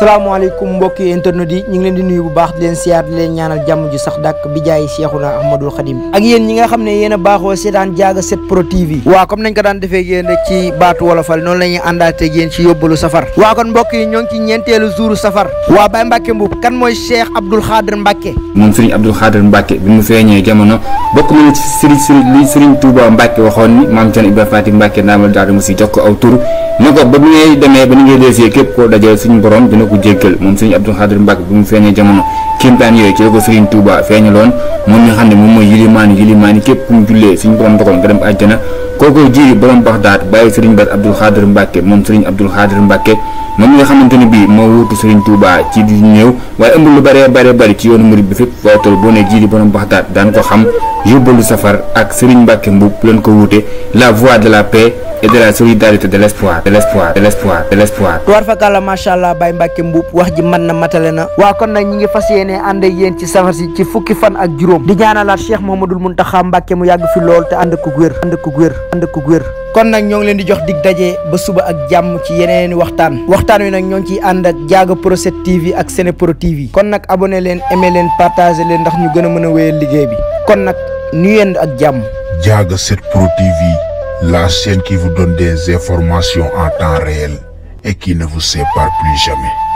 salaamaaleykum mbokki internet yi ñu ngi leen di nuyu bu baax di leen siyaar di leen ñaanal jàmm ju sax dàkk bi jaay Cheikhuna Ahmadul Khadim ak yéen ñi nga xam ne yéen a baaxoo seetaan Diaga 7 Pro TV waaw comme nañ ko daan defee yéen rek ci baatu wolofal noonu la ñuy àndaatee yéen ci yóbbalu safar waaw kon mbokk yi ñoo ngi ci ñeenteelu jouru safar waa Baye Mbacke Mbuub kan mooy Cheikh Abdoul Khadir Mbacke moom Serigne Abdoul Khadir Mbacke bi mu feeñee jamono bokk na ci Serigne Touba Mbacke waxoon ni maam Thierno Ibrahima Faty Mbacke naamal daal mu si jox ko aw tur ne ko ba bu ngay demee ba ni ngay deesee képp koo dajal suñu borom dina ko jéggal moom Serigne Abdoul Khadir Mbacke bi mu feeñee jamono kéemtaan yooyu ci la ko Serigne Touba feeñaloon moom nga xam ne moom mooy yilimaani képp ku mu jullee suñu borom dogal nga dem àjjana kooku jiiri borom Baxdaad bàyyi Serigne Bass Abdoul Khadir Mbacke moom Serigne Abdoul Khadir Mbacke moom nga xamante ne bii moo wuutu Serigne Touba ci di ñëw waaye ëmb lu bari ci yoonu murid bi fépp waaye tool boo ne jiiri borom Baxdaad daan ko xam yóbbalu safar ak Serigne Mbacke Mbuub leen ko wuute la voie de la paix et de la solidarité de l'espoir tuwaar fakàlla macha allah Baye Mbacke Mbuub wax ji mën na matale na waa kon nag ñi ngi fas yéene ànd ak yéen ci safar si ci fukki fan ak juróom di ñaanalaat Cheikh Mouhamadoul Mountakha Mbacke mu yàgg fi lool te ànd ko wér kon nag ñoo ngi leen di jox dig daje ba suba ak jàmm ci yeneeni waxtaan wi nag ñoo ngi ciy ànd ak Diaga Pro 7 TV ak Sene Pro TV kon nag abonné leen aimé leen partagé leen ndax ñu gën a mën a wéyal liggéey bi kon nag ñu yend ak jàmm. Diaga 7 Pro TV, la chaîne qui vous donne des informations en temps réel et qui ne vous sépare plus jamais.